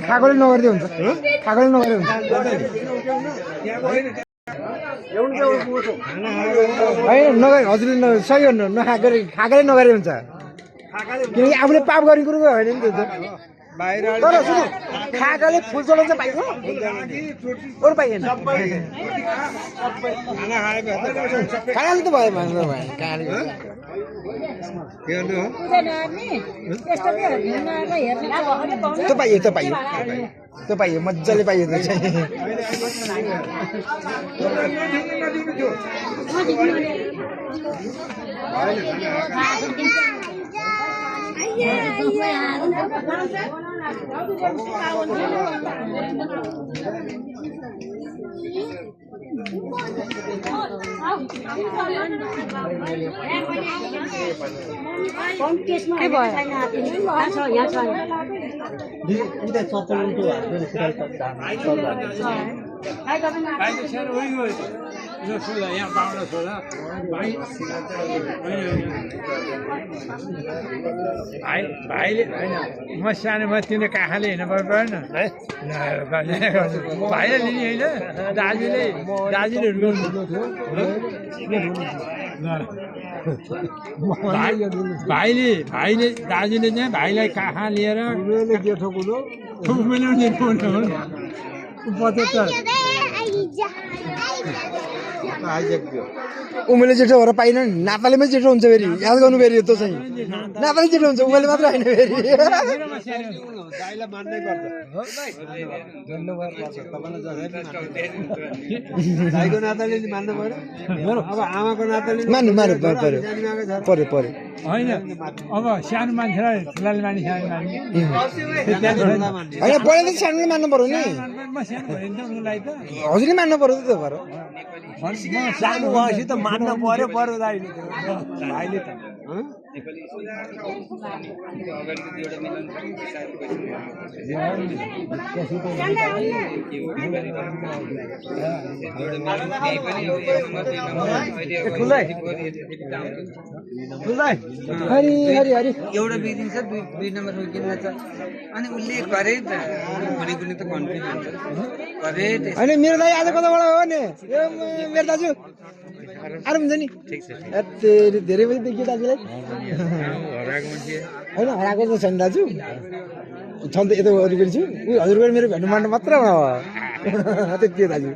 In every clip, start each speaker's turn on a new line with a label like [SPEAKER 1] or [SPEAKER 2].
[SPEAKER 1] खाएकोले नगर्दै हुन्छ खाएकोले नगर्दै हुन्छ होइन नगरे हजुरले सही हो खाएकोले नगरे हुन्छ किनकि आफूले पाप गर्ने कुरो होइन नि त्यो तर सुन्नु खाएकोले फुल चलाउँछ पाइन्छ अरू पाइएन खानाले त भयो त्यो पाइयो त्यो पाइयो त्यो पाइयो मजाले पाइयो त्यो चाहिँ
[SPEAKER 2] भाइले होइन म सानोमा तिमीले काखाले हिँड्नु परेन भाइले लिने होइन दाजुले भाइले दाजुले चाहिँ भाइलाई काखा लिएर जेठो कुरो
[SPEAKER 1] उमेरले जेठो भएर पाइन नि नातालेमै जेठो हुन्छ फेरि याद गर्नु फेरि त्यो चाहिँ नाताले जेठो हुन्छ उमेरले मात्र होइन फेरि मान्नु पर्यो
[SPEAKER 2] होइन अब सानो मान्छेलाई ठुलाले माने सानो माने
[SPEAKER 1] होइन पहिला त सानोले मान्नु पर्यो नि हजुरले मान्नु पर्यो त त्यो भएर
[SPEAKER 2] सानो भएपछि त मान्न पर्यो भाइले त
[SPEAKER 3] एउटा बिग्रिन्छ दुई नम्बर किन्न छ अनि उसले गरे कुनै त कन्फ्युज हुन्छ गरे
[SPEAKER 1] होइन मेरो दाइ आज कताबाट हो नि मेरो दाजु आराम हुन्छ नि धेरै बजी देखियो दाजुलाई होइन हराएको त छैन दाजु छन् त यता वरिपरि छु हजुरको मेरो भेट्नु मान्नु मात्र त्यति हो दाजु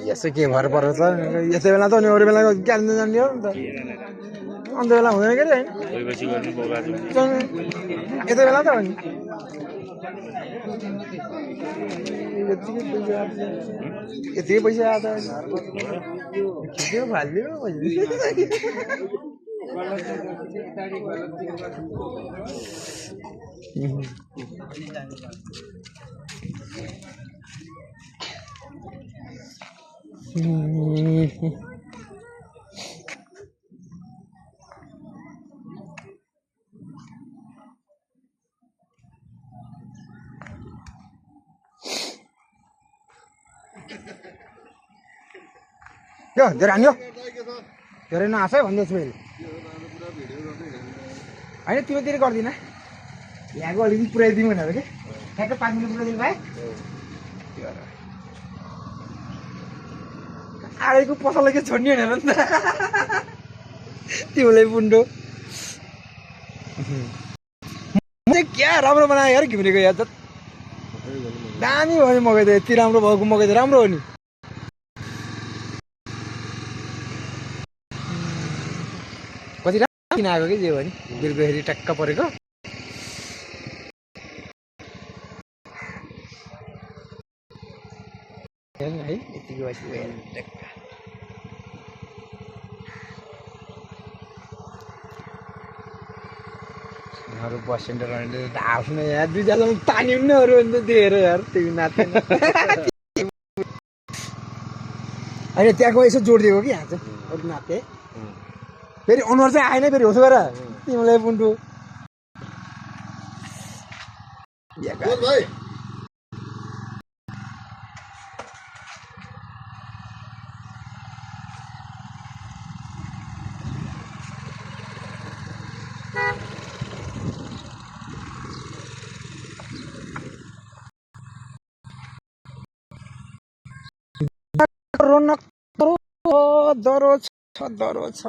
[SPEAKER 1] यसो के भएर पर्छ त यसै बेला त अनि अरू बेला ज्ञान जान्ने हो नि त अन्त बेला हुँदैन के अरे यता बेला त हो नि यति पैसा आयो फाल्यो यो धेरै हान्यो धेरै नहाँस है भन्दैछु मैले होइन तिमीतिर गर्दिनँ यहाँको अलिकति पुऱ्याइदिउँ भनेर कि ठ्याक्कै 5 मिनट पुऱ्याइदिनु भाइ आएको पसललाई के छोड्ने भनेर नि त तिमीलाई बुन्डो क्या राम्रो बनायो यार घिम्रेको यार दामी भयो मकै त यति राम्रो भएको मकै त राम्रो हो नि कति राम्रो किन आएको कि जे हो नि बेलुकाखेरि टक्क परेको है यतिको भएपछि अरू बस सेन्टर आफ्नो यार दुईजना पानी पनि अरू अन्त दिएर यार त्यो नाच्दैन होइन त्यहाँको यसो जोडिदिएको कि यहाँ चाहिँ अरू नाच्थे फेरि अनुहार चाहिँ आएन फेरि होस् गर तिमीलाई बुन्टु रोनक दरो छ दरो छ